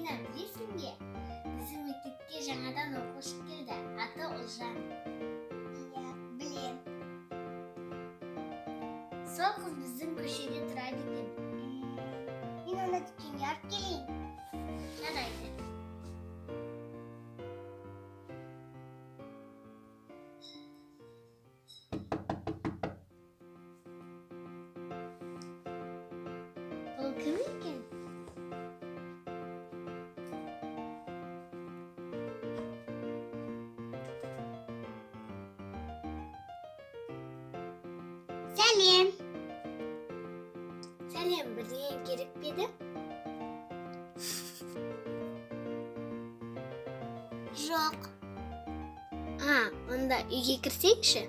Мадина, білесің бе? Біздің мектепке жаңадан оқушы келді. Аты Ұлжан. Иә, білем. Сол қыз біздің көшеде тұрады екен. Мен оны дүкенге алып келейін. Жарайды. Бұл кім екен? Сәлем. Сәлем, бірдеңе керек пе еді? Жоқ. А, онда үйге кірсейікші.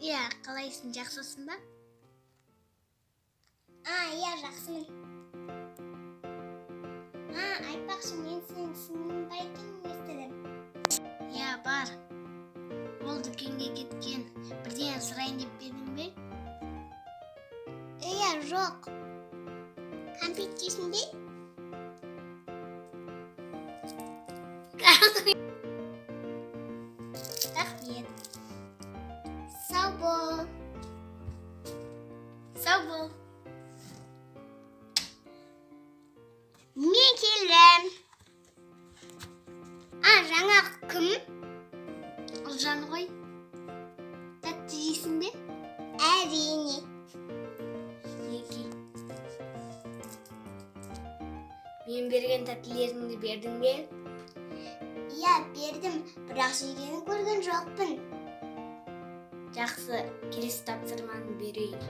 Иә, қалайсың, жақсысың ба? А, иә, жақсымын. А, айтпақшы, мен сенің сіңлің бар екенін естідім. Иә, бар. Ол дүкенге кеткен. Бірдеңе сұрайын деп пе едің бе? Иә, жоқ. Кәмпит жейсің бе? Рахмет. Сау бол. Сау бол. Мен келдім. А, жаңа кім? Ұлжан ғой. Тәтті жейсің бе? Әрине. Еки. Мен берген тәттілеріңді бердің бе? Иә, бердім, бірақ жегенін көрген жоқпын. Жақсы, келесі тапсырманы берейін.